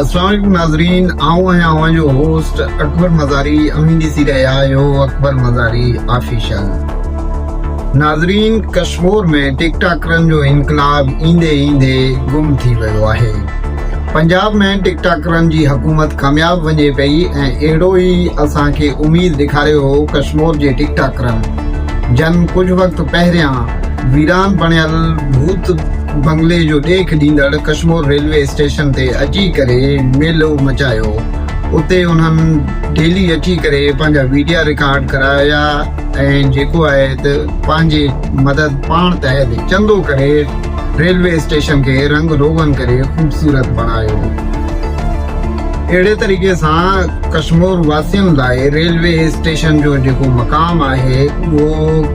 السلام عليڪم ناظرين آئون آهيان اوهان جو هوسٽ اڪبر مزاري اوهين ڏسي رهيا آهيو اڪبر مزاري آفيشل ناظرين ڪشمور ۾ ٽڪ ٽاڪرن جو انقلاب ايندي ايندي گم ٿي ويو آهي پنجاب ۾ ٽڪ ٽاڪرن جي حڪومت ڪامياب وڃي پئي ۽ اهڙو ئي اسان کي اميد ڏيکاريو هو ڪشمور جي ٽڪ ٽاڪرن جن ڪجهه وقت پهريان ويران بڻيل ڀوت بنگلي جو ڏيک ڏيندڙ ڪشمور ريلوي اسٽيشن تي اچي ڪري ميلو مچايو اتي انهن ڊيلي اچي ڪري پنهنجا ويڊيا رڪارڊ ڪرايا ۽ جيڪو آهي ته پنهنجي مدد پاڻ تحت چندو ڪري ريلوي اسٽيشن کي رنگ روغن ڪري خوبصورت بڻايو. اهڙي طريقي سان ڪشمور واسين لاء ريلوي اسٽيشن جو جيڪو مقام آهي اهو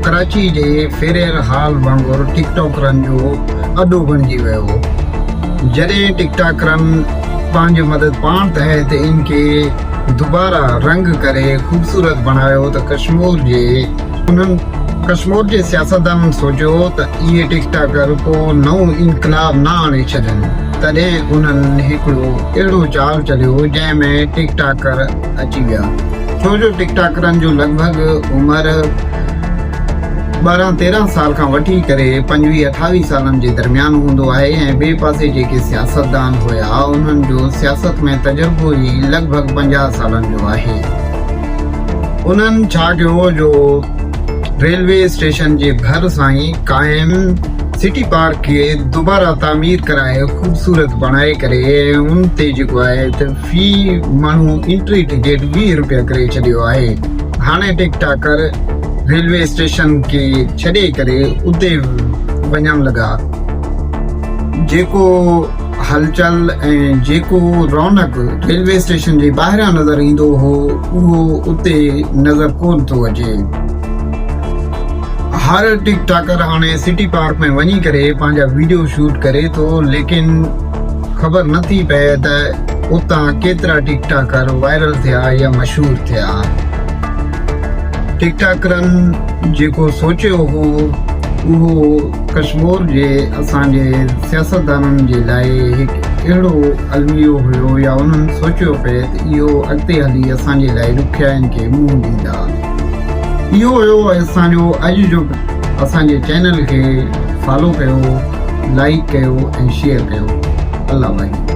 ڪراچي جي فيرير هال وانگر ٽڪ ٽاڪرن جو اڏو بڻجي ويو. جڏهن ٽڪ ٽاڪرن پنهنجي مدد پاڻ تحت ان کي دوباره رنگ ڪري خوبصورت بڻايو ته ڪشمور جي انهن ڪشمور جي سياستدانن سوچيو ته اهي ٽڪ ٽاڪر ڪو نئون انقلاب نه آڻي ڇڏن، تڏهن انهن هڪڙو اهڙو چال چليو جنهن ۾ ٽڪ ٽاڪر اچي ويا. ڇو جو ٽڪ ٽاڪرن جو لڳ ڀڳ عمر 12 13 سال کان وٺي ڪري 25 28 سالن جي درميان هوندو آهي ۽ ٻئي پاسي جيڪي سياستدان هيا انهن جو سياست ۾ تجربو ئي لڳ ڀڳ 50 سالن جو آهي. انهن ڇا ڪيو جو ريلوي اسٽيشن جي ڀر سان ئي قائم سٽي پارڪ کي دوباره تعمير ڪرائي خوبصورت بڻائي ڪري ان تي جيڪو آهي ته في ماڻهو انٽري ٽڪيٽ 20 روپيا ڪري ڇڏيو آهي هاڻي ٽڪ ٽاڪر ريلوي اسٽيشن کي ڇڏي ڪري اتي وڃڻ لڳا جيڪو هلچل ۽ جيڪو رونق ريلوي اسٽيشن جي ٻاهران نظر ايندو هو اهو اتي نظر ڪونه ٿو اچي. هر ٽڪ ٽاڪر هاڻي سٽي پارڪ ۾ وڃي ڪري پنهنجا ويڊيو شوٽ ڪري ٿو ليڪن خبر نه ٿي پئي ته اتان ڪيترا ٽڪ ٽاڪر وائرل ٿيا يا مشهور ٿيا. ٽڪ ٽاڪرن جيڪو سوچيو هو اهو ڪشمور جي اسان جي سياستدانن جي لاء هڪ اهڙو الميو هيو يا انهن سوچيو پئي ته اهو اڳتي هلي اسان جي لاء ڏکيائين کي منهن ڏيندا. اهو هيو اسان جو اڄ جو اسان جي چينل کي فالو ڪيو لائيڪ ڪيو ۽ شيئر ڪيو الله ڀائي.